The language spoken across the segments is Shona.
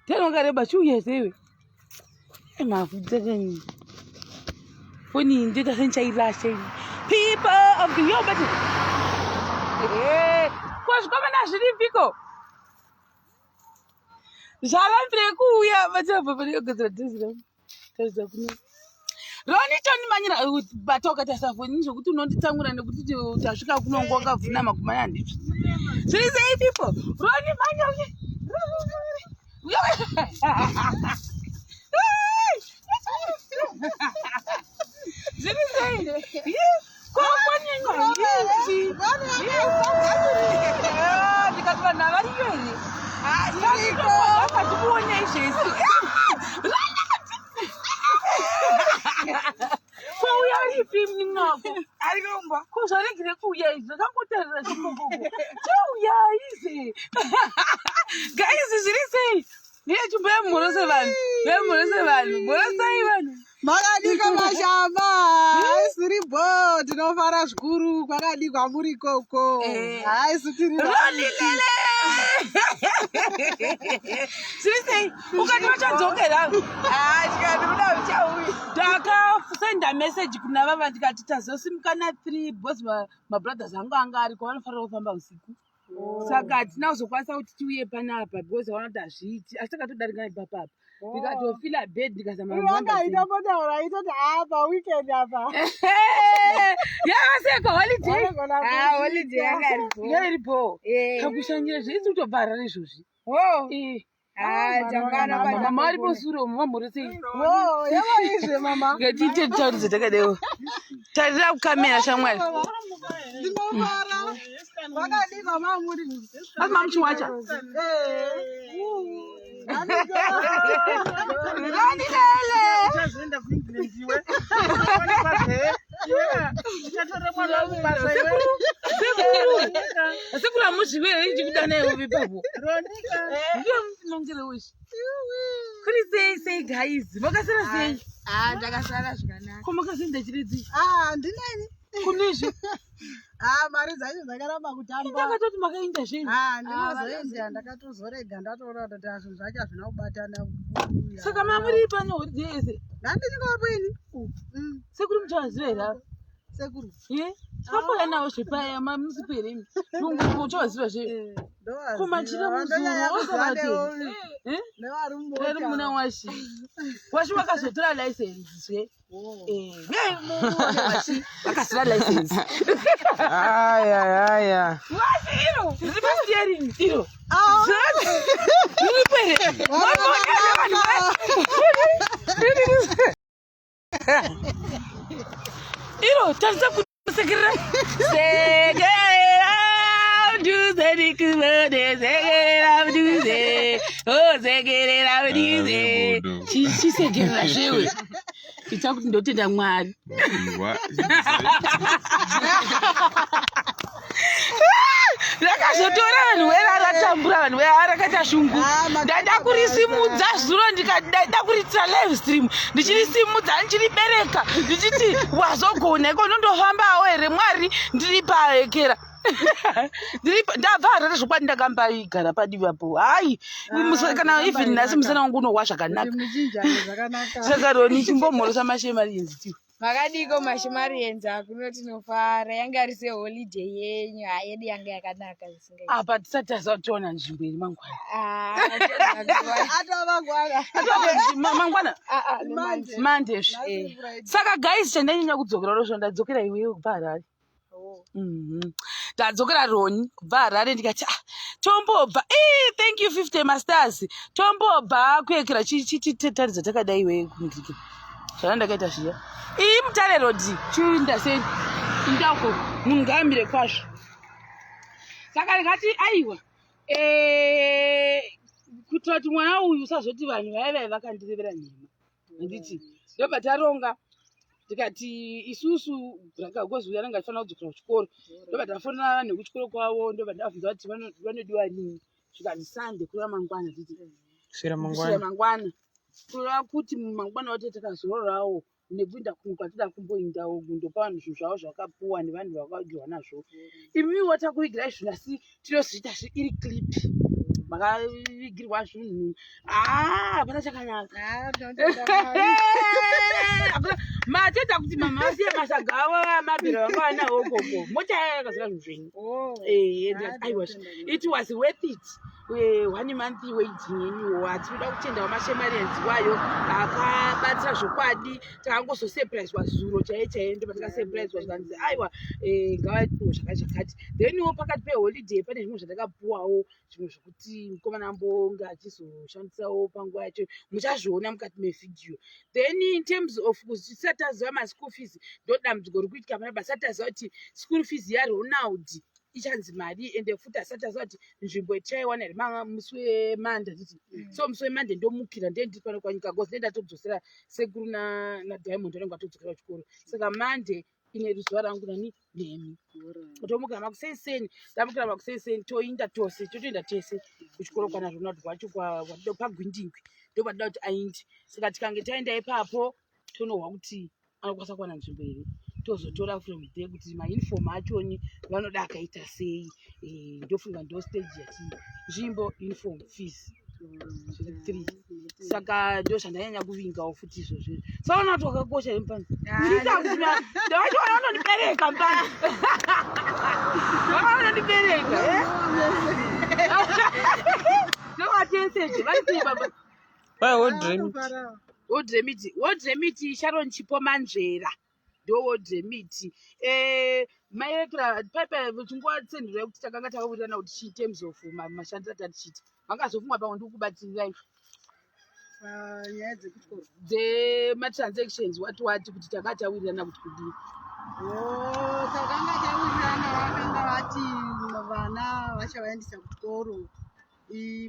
Tena wakareba chiuya sewe. Mafuta foni iyi ndoita sendichairasha ini. People of the yo but eh ko zvikomana zviripiko? Zvarambire kuuya vachabva pane kugadzira dhezi rangu. Taridza kuno. Roni chondimanyira bata ukatarisa foni zvekuti unonditsamwira nekuti tasvika kuno nguva wakavhuna makumani handitsvi. Zviri sei people? Roni manya uye. Zviri sei? Kwanyanya hichi. Ndikati vanhu havariyo here? Akatikuona izvesi. Kwauya aripi munin'ina wako? Ari kumba. Ko zvaregere kuuya izvi zvakangotarira chikokoko. Chauya izi. Guys zviri sei? Ndiye chimboya mhorose vanhu. Mhorose vanhu. Mhorosai vanhu. Makadika mashamba, haisiri bho, tinofara zvikuru kwakadii kwamuri ikoko. Eh. Haisi tiri Roni lele. Zviri sei? Ukati vachadzokera. Ah, chikati kuda uchauya. Ndakasenda message kuna vava ndikati tazosimuka na 3 because mabrothers angu anga ariko vanofanira kufamba usiku. Saka hatina kuzokwanisa kuti tiuye panapa because vaona kuti hazviiti asi takatodarika nepapapa. Ndikatofila bed ndikazama Iwe akaita potaura aitoti ah pa weekend apa. Yavaseko holiday. Vanogona Ah, holiday yanga iripo. Yanga iripo. Eh. Kakushanyira zveisi kutobva Harare izvozvi. Oh. Eh. Ah, tangana Mama pa. mama varipo sure umu vamhorosei. Oh, yavaizve mama. Ngatiite titaurize takadaiwo. Tarira kukamera shamwari. Ndinofara. Kwakadii kwamamuri? Asi mamuchiwacha. Eh. Rani lele. Uchazoenda kuEngland iwe. Iwe, uchatora mwana wangu basa iwe. Sekuru. Sekuru hamuzviwe here ndichikudanai uvi ipapo. Ronika. Ndiye mutinongere wishi. Kuri sei sei guys. Makasara sei? Ah, ndakasara zvakanaka. Ko makazoenda chiredzi? Ah, ndineni. Kunezvi. Ah, mari dzacho dzakaramba kutamba. Ndakatoti makaenda zvenyu. Ah, ndinozoenda ndakatozorega ndatoona kuti ah, zvinhu zvacho hazvina kubatana. Saka mamuri pano holiday yese. Ndandichikopo ini. Mm, Sekuru muchavaziva here ava? sekuru. Eh? Tikamboya nawo zvepaya mamusipo here imi? Lungu muchavaziva zve. Eh, ndovaziva. Kumachira muzuru Vandonyanya osavati. kuziva Eh? nevari mumota. Vari muna washi. Washi wakazotora license zve. Oh. Eh, hey, muone washi vakazora license. Aya, aya. Washi iro riri pasteering iro. Ah, Riripo here? Maona vanhu iro tarisa kusekerera. Sekerera mduze ndikuone sekerera mduze oh sekerera mduze Ah, chisekerera zvewe ita kuti ndotenda Mwari. Iwa. Rakazotora vanhu wera ratambura vanhu wera rakaita shungu. Ah, makaita Ndada kurisimudza zuro ndikada kuriitira live stream ndichirisimudza ndichiribereka ndichiti wazogona iko unondofambawo here Mwari ndiri paekera. Ndabva Harare zvokwadi ndakambaigara padivi apo hayi kana even nhasi musana wangu unohwa zvakanaka kuti muchinjane zvakanaka. saka Roni chimbomhorosa mashemarienzi tiwe. Makadiko mashemarienzi akuno tinofara. Yanga iri seholiday yenyu. Ah, yedu yanga yakanaka zvisingaiti. Apa tisati tazotiona nzvimbo iri mangwana. Ah, tozoona. Atova mangwana. Mangwana Ah, ah, nemanje. Monday zve. Nhasi Friday. Saka guys chandanyanya kudzokera rosvo ndadzokera iwewe kubva Harare. Oh. Ndadzokera Roni kubva Harare ndikati ah, tombobva eh, thank you 50 masters tombobva kuyekera chititaridza takadai iwewe kundiki zvana ndakaita zviya iyi mutare road chiinda sei indako munhu ngaamire kwazvo saka ndikati aiwa eh, kuitira kuti mwana uyu usazoti vanhu vaya vaya vakandirevera nhema handiti ndobva taronga tikati isusu gozi uya ranga tifanira kudzokera kuchikoro ndobva tafonera vanhu vekuchikoro kwavo ndobva ndavabvunza kuti vanodiwa rini zvikanzi Sunday kureva mangwana titi Kuswera kuswera mangwana. mangwana kureva kuti mangwana wacho takazororawo nekuenda kumwe kwatida kumboendawo kundopa vanhu zvinhu zvavo zvakapuwa nevanhu vakadyirwa nazvo imiwo takuvigirai zvinhu asi tinozviita iri clip. Makavigirwa zvinhu. Ah, hapana chakanaka. Ah, ndinotenda Mwari. Hakuna- Mateta kuti mama vasiye masaga avo amabhero vanga vanawo ukoko. Mota yaya yakazara zvinhu zvenyu. Oh. Eh, Ah, aiwa, ndinotenda. it was worth it. One month waiting yenyuwo. Hatinoda kutendawo mashemarians wayo akabatsira zvokwadi. Takangozosurpriswa zuro chaiye chaiye, ndo patakasurpriswa zvikanzi aiwa, ngavapiwe zvakati zvakati. Thenwo pakati peholiday pane zvimwe zvatakapuwawo, zvimwe zvokuti mukomana ambonge achizoshandisawo panguva yacho. Muchazviona mukati mevhidhiyo. Then in terms of tisati taziva maschool fees, ndo dambudziko riri kuitika panapa. Tisati taziva kuti school fees yaRonald ichanzi mari, ende futi asati taziva kuti nzvimbo tichaiwana here musi weMonday titi. So musi weMonday ndomukira, ndee ndiri pano kwanyika gozi, ndee ndatodzosera sekuru naDiamond, vanenge vatodzokera kuchikoro. Saka Monday ine zuva rangu nani nemi, tomukira makuseni, tamukira makuseni, toinda tose, totoenda tese kuchikoro kwana Ronald kwacho paGwindingwi, ndo patida kuti ainde. Saka tikange taenda ipapo, tonohwa kuti anokwanisa kuwana nzvimbo here, tozotora from there kuti mauniform achoni vanoda akaita sei. Ndofunga ndo stage yati nzvimbo, uniform, fees, zviri three. Saka ndo zvandanyanya kuvingawo futi izvozvo. Saona kuti wakakosha here mupani? Ndavachiona vanondibereka mupani, vanondibereka ndovateseje vari sei baba? Why what dream? Anofara. Wodremiti, wodremiti Sharon Chipo Manzvera ndo wodremiti. Mairekera paipa chinguva kuti takanga takawirirana kuti chii in terms of mashandiro atatichiita. Vangazofunga pamwe ndikukubatsirirai Panyaya dzekuchikoro? Dzematransactions, wati wati kuti takanga tawirirana kuti kudii? Oh, takanga tawirirana, vakanga vati vana vachavaendesa kuchikoro.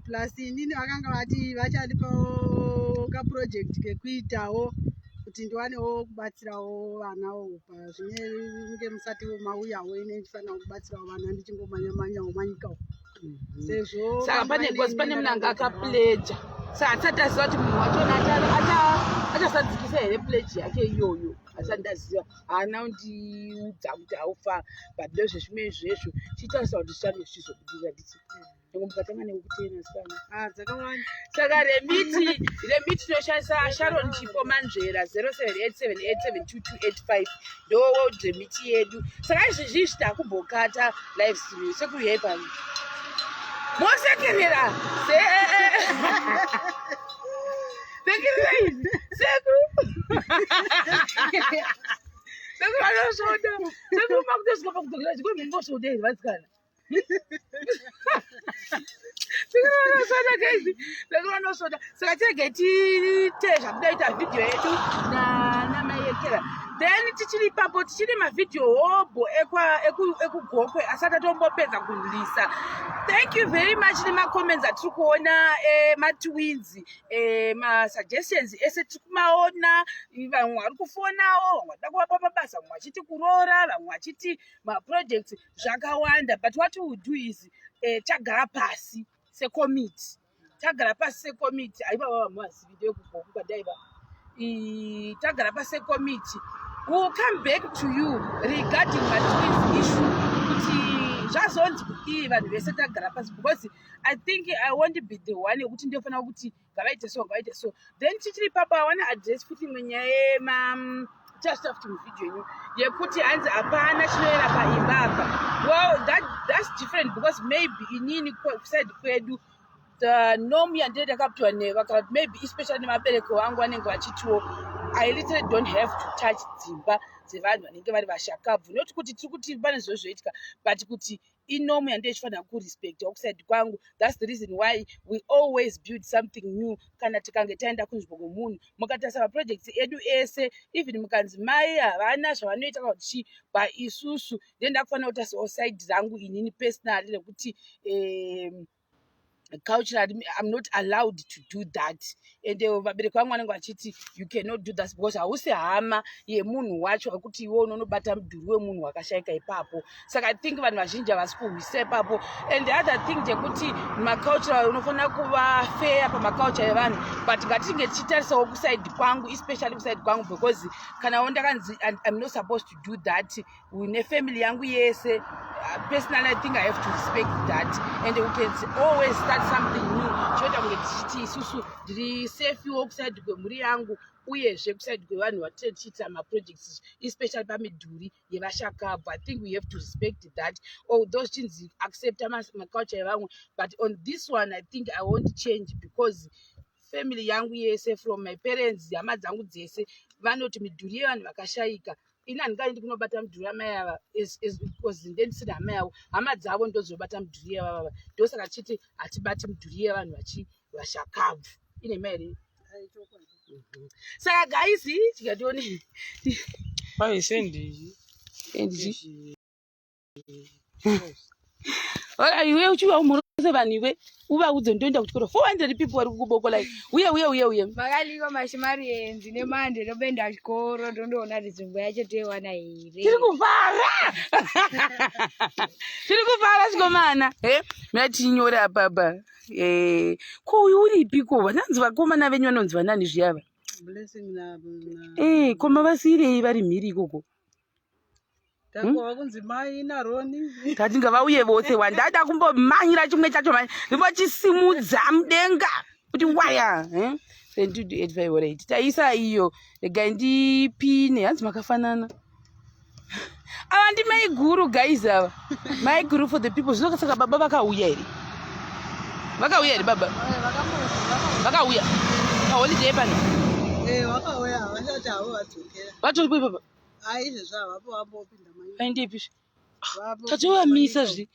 Plus inini vakanga vati vachandipawo kaproject kekuitawo kuti ndiwanewo kubatsirawo vanawo pazvinenge musati mauyawo. Ine ndifanira kubatsirawo vana ndichingomanya-manyawo manyikawo sezvo Saka pane gozi, pane munhu anga akapledger, saka hatisati taziva kuti munhu wachona achazadzikisa here pledge yake iyoyo. Hasati ndaziva, haana kundiudza kuti haufa, but ndozvezvimwe izvezvo chitarisa kuti zvichange zvichizobudirira. Nditi nyange mukatanga nekutena sikana. Ah, dzakawanda. Saka remiti tinoshandisa Sharon Chipo Manzvera, 0787872285, ndo remiti yedu. Saka izvezvi izvi takumbokata live stream sekuyai pano mosekerera. Sekererai sekuru. Sekuru anosvoda. Sekuru, makutosvika pakudzokera chikoro, mumbosvoda here vasikana? Sekuru vanosvoda, guys, sekuru vanosvoda. Saka tirege tiite zvakudaita vhidhiyo yedu naMaiekera. Then tichiri ipapo, tichiri mavhidhiyo hobho ekuGokwe asati atombopedza kureleasa. Thank you very much nemacomments atiri kuona ematwins, masuggestions ese tiri kumaona. Vamwe vari kufonawo, vamwe vachida kuvapa mabasa, vamwe vachiti kuroora, vamwe vachiti maprojects, zvakawanda. But what we will do is tagara pasi sekomiti, tagara pasi sekomiti. Aivava vamwe vazivi ndeyekuGokwe kwandaiva. Tagara pasi sekomiti, we will come back to you regarding matwins issue, kuti zvazonzi kudii vanhu vese tagara pasi, because I think I won't be the one yekuti ndofanira kuti ngavaite so, ngavaite so. Then tichiri ipapo, awana address futi imwe nyaya yema chasita futi muvhidhiyo yenyu yekuti hanzi hapana chinoyera paimba apa. Well, that's different, because maybe inini kuside kwedu the norm yandine ndakapiwa nevakati, maybe especially nemabereko vangu, vanenge vachitiwo I literally don't have to touch dzimba dzevanhu vanenge vari vashakabvu. Not kuti tiri kuti pane zviro zvoitika, but kuti inorm yandichifanira kurespecta kuside kwangu. That's the reason why we always build something new kana tikange taenda kunzvimbo kwemunhu. Mukatarisa maprojects edu ese, even mukanzi mai havana zvavanoita kana kuti chii, but isusu ndenda kufanira kutarisawo side rangu inini personally rekuti culturally I'm not allowed to do that. And vabereki vangu vanenge vachiti you cannot do that because hausi hama yemunhu wacho wekuti iwe unonobata mudhuri wemunhu wakashaika ipapo. Saka I think vanhu vazhinji havasi kuhwisa ipapo. And the other thing ndekuti macultural, unofanira kuva fair pamaculture evanhu, but ngatinge tichitarisawo kuside kwangu, especially kuside kwangu, because kanawo ndakanzi I'm not supposed to do that nefamily yangu yese. Personally, I think I have to respect that, and we can always start something new. Chinoita kunge tichiti isusu ndiri safewo kusaidi kwemhuri yangu, uyezve kusaidi kwevanhu vatiri tichiita maprojects, especially pamidhuri yevashakabvu. I think we have to respect that, although zvichinzi accepta maculture evamwe, but on this one I think I won't change, because family yangu yese, from my parents, hama dzangu dzese, vanoti midhuri yevanhu vakashayika. Ini handingaendi kunobata mudhuri yamai ava, because ndendisiri hama yavo. Hama dzavo ndodzinobata mudhuri yevavava. Ndosaka tichiti hatibati mudhuri yevanhu vashakabvu. Ine mai here? Saka guys, tikatione. Paisendi. Endichi ora iwe uchiuya umhorose vanhu, iwe uvaudze ndoenda kuchikoro. 400 people vari kukubokolai. Uye, uye, uye, uye. Makaliko mashimarienzi nemande, ndobenda chikoro, ndondoona kuti nzvimbo yacho toiwana here. Tiri kufara, tiri kufara, chikomana. E mina tichinyora apapa. Ko uyu uripiko? Vananzi vakomana venyu vanonzi vanani zviyava? Blessing na Koma vasiyirei vari mhiri ikoko? Takova kunzi mai naRoni. Tati ngavauye vose. Wandada kumbomanyira chimwe chacho mani, ndimbochisimudza mudenga kuti waya. 7285. Alright, taisa iyo. Regai ndipine. Hanzi makafanana. Ava ndi mai guru, guys. Ava mai guru for the people. Zvino saka baba vakauya here? Vakauya here baba? Vakauya paholiday pano? Vakauya, havasati havo vadzokera. Vatoripo ipapa? Ai, izvezvi havapo, vambopinda mai. Vaindepi? Tatovamisa zve.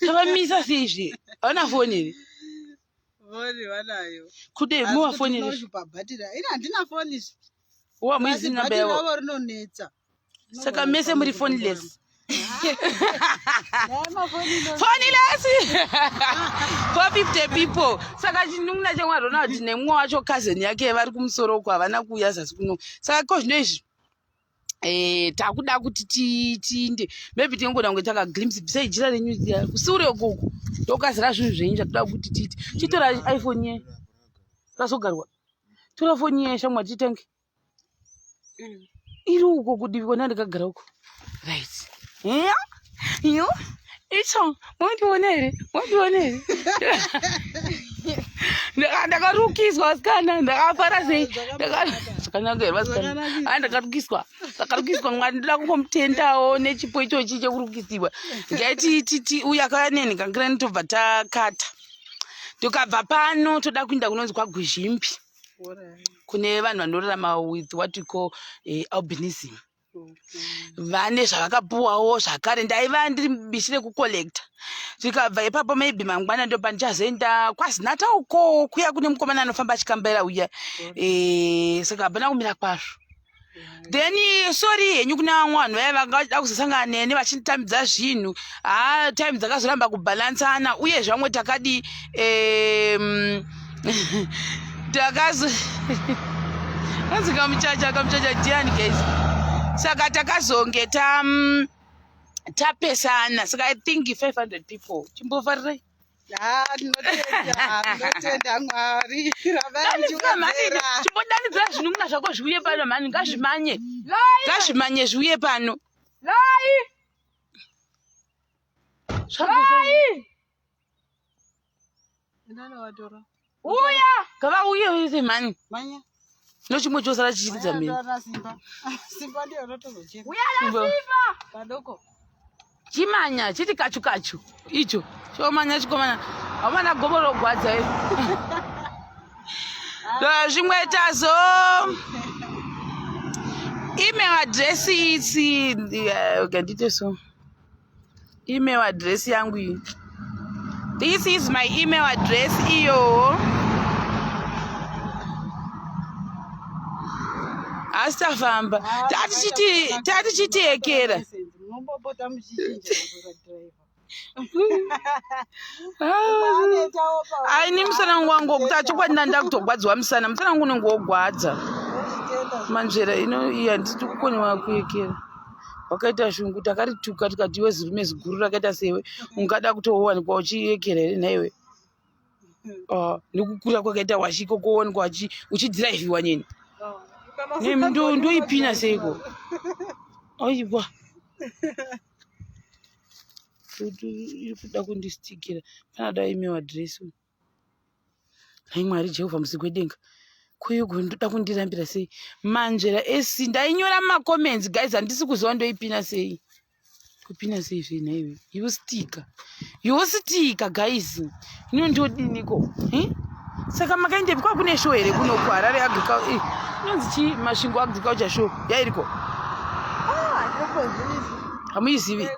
Tavamisa sei zve? Havana foni here? Foni vanayo. Kude muwa foni here? Pabhatiri ini handina foni izvi. Wa muizi namba yavo? Ravo rinonetsa. Saka mese muri phoneless? Naye mafoni. Phoneless, 450 people. Saka chinun'una chemwa Ronald nemumwe wacho, cousin yake, vari kumusoro uko, havana kuuya zasi kuno. Saka ko zvino izvi, takuda kuti tiinde, maybe tinongoda kunge takaglimpse. Bvisai jira renyu riya kusure ukoko, ndokazira zvinhu zvenyu zvatoda kuti tiite. Chitora iPhone ye razogarwa. Tora foni ye, shamwa, titange iri uko kudivi kona ndakagara uko. Right, ya yo icho mondiona here? Mondiona here? Ndakarukiswa vasikana, ndakafara sei. Zvakanaka here vasikana? A, ndakarukiswa, ndakarukiswa. Mwari ndoda kungomutendawo nechipo ichochi chekurukisiwa. Ngaiti uyu akauya neni kangirani, tobva takata, tukabva pano toda kuinda kunonzi kwaGwizhimbi, kune vanhu vanorarama with what we call albinism. Vane zvavakapuwawo zvakare. Ndaiva ndiri mubishi rekucollecta. Tikabva ipapo, maybe mangwana ndo pandichazoenda kwaZinata uko kuya kune mukomana anofamba achikambaira uya. Saka hapana kumira kwazvo. Then sorry henyu kune vamwe vanhu vaya vanga vachida kuzosangana neni vachinditambidza zvinhu. Ha, time dzakazoramba kubhalansana. Uye zvamwe takadi takazo anzi kamuchacha, kamuchacha ndiani, guys? Saka takazonge ta tapesana. Saka I think 500 people, chimbofarirai. Ha, ndinotenda, ndinotenda Mwari. Rambai Danidzira mhani. muchiwedzera. Chimbodanidzira zvinun'una zvako zviuye pano mhani. Ngazvimanye, ngazvimanye zviuye pano. Lai! Lai. Enda novatora. Uya! Ngavauye vese mhani. Manya. Nochimwe chosara chichiridza mheni. Manya, Simba. Simba ndiyo rotozochema. Uya naSimba! Padoko. Chimanya chiti kachu kachu icho chomanya chikomana. Hamana gomo rogwadza iri. Zvimwe tazo email address itsi. Okay, ndite so email address yangu iyi. This is my email address iyo. Asi tafamba, tatichitiekera. Munombopota muchichinja driver. Aini musana wangu wokuti achokwadi ndanda kutogwadziwa musana. Musana wangu unenge wogwadza. Manzvera ino iyi handiti kukoniwa kuekera. Wakaita shungu, takarituka tikati, iwe zirume ziguru rakaita sewe, ungada kutowanikwa uchiekera here nhaiwe? Ah, nekukura kwakaita washiko kuwanikwa uchidhiraivhiwa nini? Ndoipina seiko? Aiwa. Iri kuda kundistikira. Pana da email address. Nhai Mwari Jehovha musiki wedenga. Ko ndoda kundirambira sei? Manzvera esi ndainyora mumacomments guys handisi kuziva ndoipina sei. Kupina sei zve nhaiwe? Yostika. Yostika guys. Ino ndodiniko? Eh? Saka makaendepi kwa kune show here kuno kuHarare agriculture? Eh, inonzi chii Masvingo agriculture show yairiko? Ah, ndinokozvizi. Hamuizivi? Eh.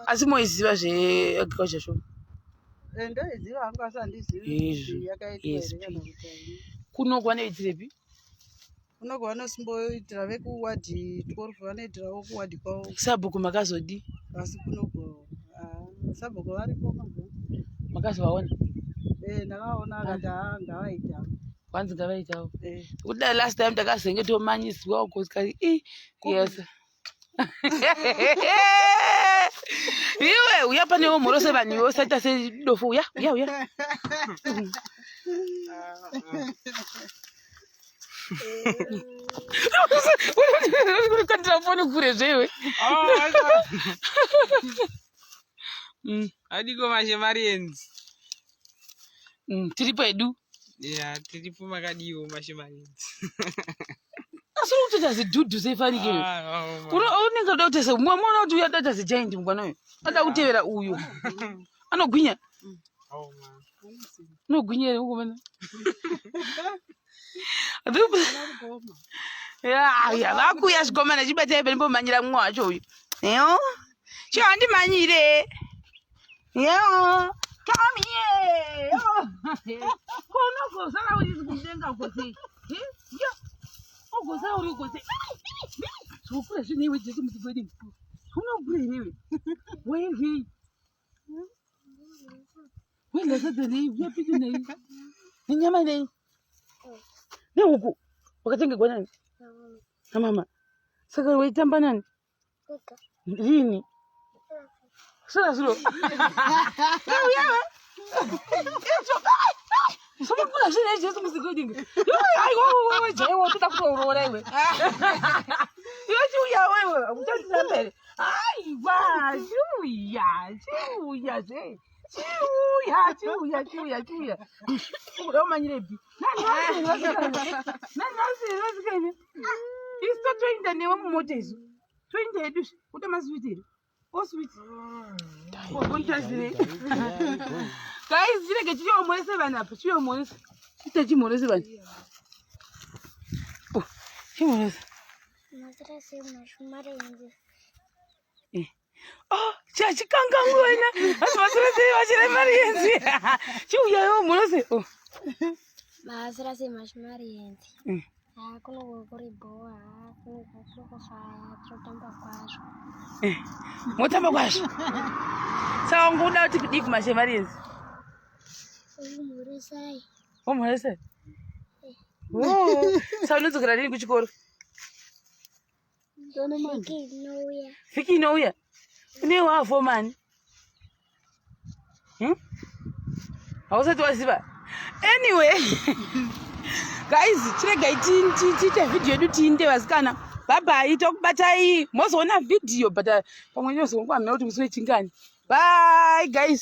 Asi moiziva zve agriculture show? Eh, ndoiziva hangu asi handizivi Izvi, kuti yakaitwa here SP. kana kuti haina. Kuno kwanoitirepi? Kunoko vanosimboitira vekuwadhi 12 vanoitirawo kuwadhi kwavo Sabhuku makazodi? asi kunoko ah, sabhuku varipo mazuva Makazovaona? Eh, ndakaona akati haa ngavaitawo. Kwanzi ngavaitawo. Eh. Kuda last time takazenge tomanyiswa uko tikati i yes. Iwe uya pane umhorose vanhu iwe usaita sedofo uya uya uya. Kandira foni kure zvewe. Adiko mashemarians. Tiripo hedu. Ya, tiripo makadiwo mashemarians. Asi uri kutoita zidhudhu sefanike. Unenge uda kuita se muona kuti uya adaita segiant mukwana uyu. Ada kutevera uyu. Anogwinya. Unogwinya here mukomana? Ya, vakuya zvikomana chibatai pene mbomanyira mumwe wacho uyu. Yo. Chiyo handimanyire. Yo. Come here. Yo. Ko unogosara uri kudenga uko sei? Yo. Ugosara uri uko sei? Zvokura zvine iwe Jesu musigwedini. Unokura here iwe? Wairwei? Waidya sadza nei? Uyapiki nei? Nenyama nei? Nehuku. Wakatengegwa nani? Namama. Saka waitamba nani? Rini? Sura suro. Uyawe. Zvokura zvine Jesu musigwedini. Aiwa wewe jaiwa toda kutoroora iwe. Iwe chiuya wewe uchandira mberi. Aiwa chiuya chiuya zve. Chiuya chiuya chiuya chiuya. Ukuda umanyirepi? Nanhasi vasikana. Isu totoenda newe mumota isu. Toenda hedu zve. Kuda maswiti here? Oswiti. Kontazire. Guys, chinenge chichomhorese vanhu apa. Chichomhorese. Chita chimhorese vanhu. Oh, chimhorese. Mazira sei mashumarenzi. Oh, chachikanganwa wena. Asi masura sei vachiremarienzi. Chiuya iwe mhorese. Oh. Mazira sei mashumarenzi. Haa kuno kuri bhowa, haa kuno kuri kufaya, tinotamba kwazvo. Motamba kwazvo. Saka ungoda kuti kudii kumashemarienzi? Umhoresai. Umhorese? Oh. Saka unodzokera rini kuchikoro? Vhiki inouya. Vhiki inouya? Une wafomani? Hausati waziva? Anyway, guys, chiregai tiite vhidhiyo yedu tiinde vasikana. Bye bye, tokubatai. Mozoona vhidhiyo but pamwe nyozongwamira kuti musi wechingani. Bye guys.